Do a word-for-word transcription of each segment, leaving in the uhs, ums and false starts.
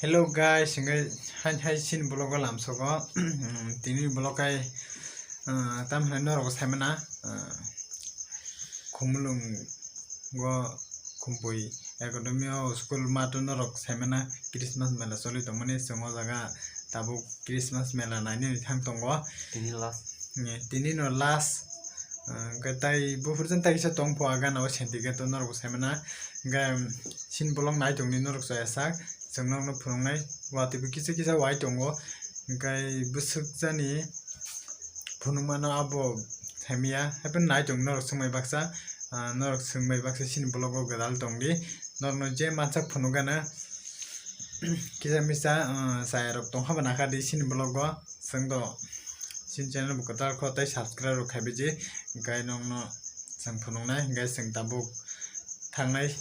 Hello guys, hingke hai, hai chini vlog o lamsogo. Tini vlog hai, ah, tam hinai norok sai mano, ah, Khumulwng o Khumpui Academy o school math o norok sai mano Christmas mela choli tongmani, chwng o jaga tabuk Christmas mela nainani thang tongo. Tini last. Tini no last, ah, hingke tai buphur jan tai kisa tong pho a gana o senti gate o norok sai mano. Hingke, um, chini vlog nai tongdi norok chaya sak, chwng nokno phunuknai watwi bo kisa kisa wai tongo, hingke bwswk jani phunukmano abo hamya, haikhe nai tong norok swngbai baksa, ah, norok swngbai baksa chini vlog o gwdal tongdi, norokno je mansak phunukgana kisa misa, ah, chayarok tongkha bo nakha di chini vlog o. Chwng do chini channel bo kwtal kho tei subscribe rok khaibaidi, hingke nokno chwng phunuknai, hingke chwng tabuk thangnai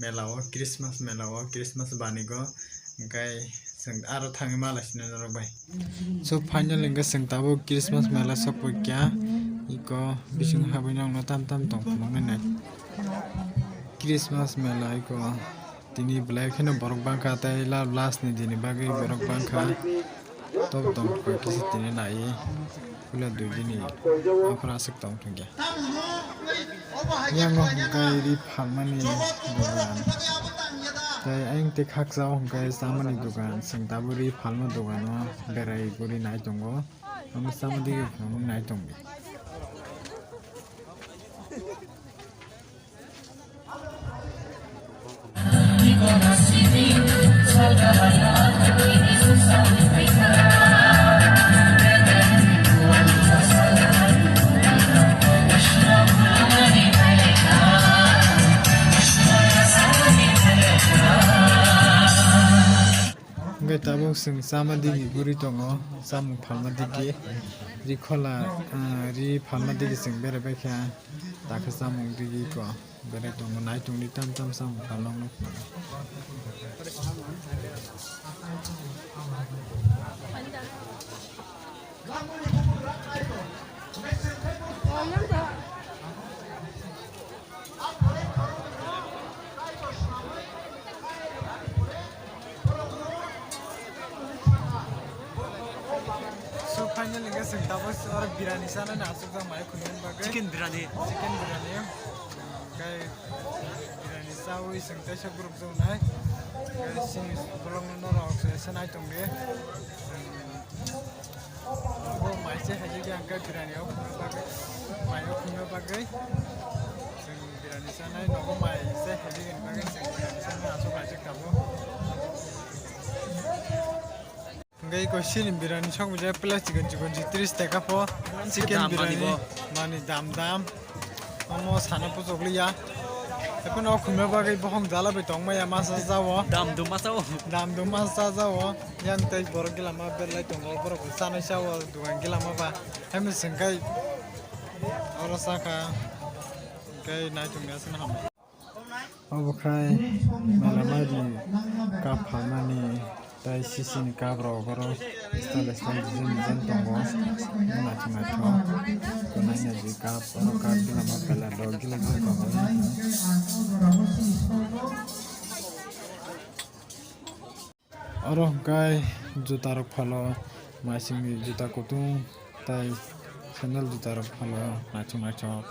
mela o, Christmas mela o, Christmas banigo, hingke chwng aro thangwi malaisino norok bai. So, finally hingke chwng tabuk Christmas mela sokphaikha, iko bising habwi nokno tam tam tong phunuknai nai. Christmas mela iko. Tini belai kheno borok bangkha, tei la-, last ni dini bagwi borok bangkha. Tok tong koi kisa tini nai, puila dui dini aphra aswk tong thangya. Yango hwnkhe ri phalmani dogan, tei ayang tei khaksa o hwnkhe chamani dogan, chwng tabuk ri phalma dogano berai guri nai tongo, omo chama dige phunuknai nai tongdi. Hwnkhe tabuk chwng chama digi guri tongo, chamung phalma digi, ri khola, ah, ri phalma digi chwng berai baikha, takha chamung digi ko berai tongo, nai tongdi tam tam chamung phalma wngkha. So, finally, hingke chwng tabuk oro birani chanani achukjak mai khulumani bagwi. Chicken birani. Chicken birani. Hingke birani chawi chwng teisa group jongnai. Hingke chini vlogno norok se nai tongdi. Bo mai se haijak ya hingke birani o khulumani bagwi. Mai o khulumani bagwi. Chwng birani chanai nogo mai se haijak ni bagwi chwng birani chanai achuk achuk tabuk. Hingke iko chini birani sok bijak plastic ni chikon chikon tris taka pho. Chicken dam birani mani bo. Mani dam dam. Omo sana puchok liya. Ekhon o khumya bagwi bohong jala bai tongmaya masa jao. Dam dum masa o. Dam dum masa jao. Yang tei borok gila ma belai tongo, borok chanai sao dugan gila ma ba. Hemi sengkai oro saka. Hingke naitung ya sini ham. Obo khai mela maidi cup phalmani tei sisini cup rok oro style style design design tongo. Naithok naithok. Naina di cup, oro cup gila ma pela dok gila gila tongo. Oro hwnkhe juta rok phalo, maisingni juta kutung tei sandal juta rok phalo naithok naithok.